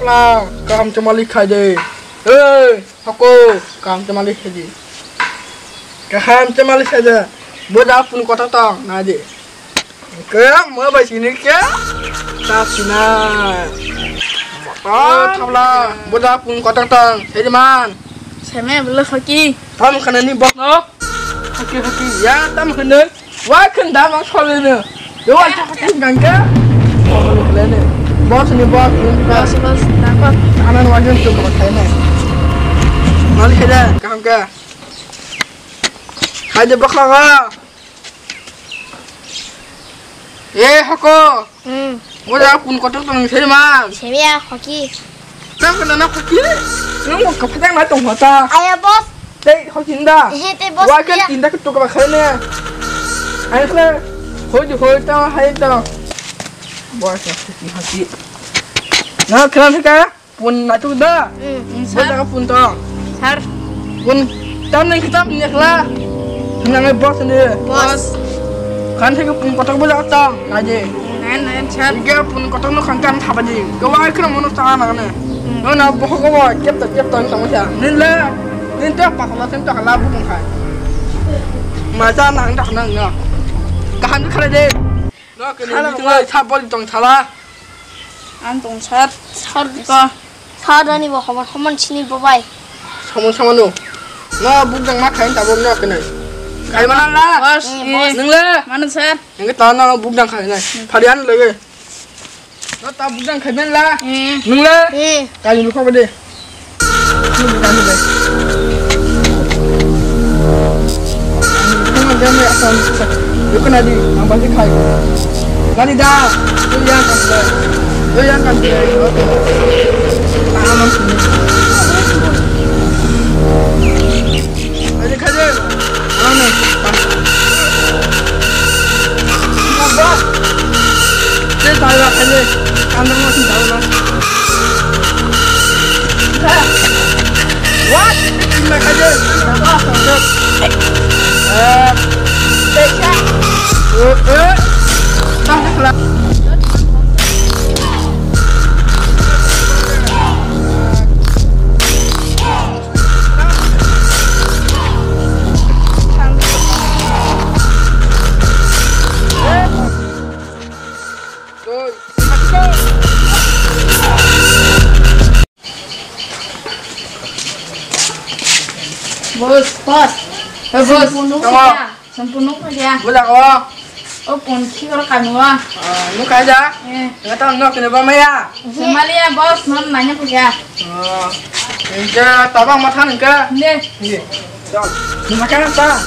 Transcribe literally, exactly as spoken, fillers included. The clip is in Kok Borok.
Kaham chamali khai de. Hey, hoko, kaham chamali khai de. Kaham chamali khai de. Boda pun kotor tong, na de. Ke, mo bai sini ke? Ta sina. Oh, thabla, boda pun kotor tong, hedi man. Seme bela hoki. Tam khana ni bok no. Hoki, hoki, ya tam khana. Wa khun da ma khole ne. Yo wa ta hoki gangka. Khole ne. Boss ni boss ni boss. Boss, boss, na ko. Anan wa jun tu ko khai ne. Mal kheda, kaham ka. Khai de bok no. Eh, hoko. Hmm. Boda pun kotor tong seri ma. Semi ya, hoki. Nang kena na hoki. Nang mo kapatang na tong hota. Aya, boss. Tei hoki nda. Ehe, tei boss. Wa kan ya. Tinda ke toka khai ne. Ai khle. Hoi di hoi ta hai ta. Boss na hoki hoki. Na kena thika. Pun naituk da? Hmm, hmm, sir. Bojago pun tong. Sir. Pun tam nang kitab ni khla. Nang boss ni. Boss. Kan theke pun kotor bojago tong. Naji. Nan, nan, sir. Ige pun kotor no kan kan thaba di. Gawai khna mono ta nang ne. Hmm. No na boho go kep ta kep ta tong sa. Nin le. Nin te pa khla sen ta khla bu khai. Ma ta nang ta nang na. Kaham khale de. No kene. Hello, ni tong boss. Sa bol tong thala. Ang tong sir, sir ko. Sir ani bo homon homon sini bo bai. Somon somon no. No buk jang ma khain tabo no kene. Khai mana la? Boss, eh, boss. Nung le? Mana sir? Nung ta no buk jang khai nai. Phari an lege. No ta buk jang khai ben la? Eh. Nung le? Eh. Kali lu kho de. What? Boss, boss. Eh, boss. Sampono kaya. Sampono kaya. Bola ko. O pon khi ora kanu a. Ah, nu kaya. Eh. Ngatang nok ne ba maya. Semalia boss non nanya kaya. Ah. Inka tabang mathan inka. Ne. Ne. Dal. Ni makan ta.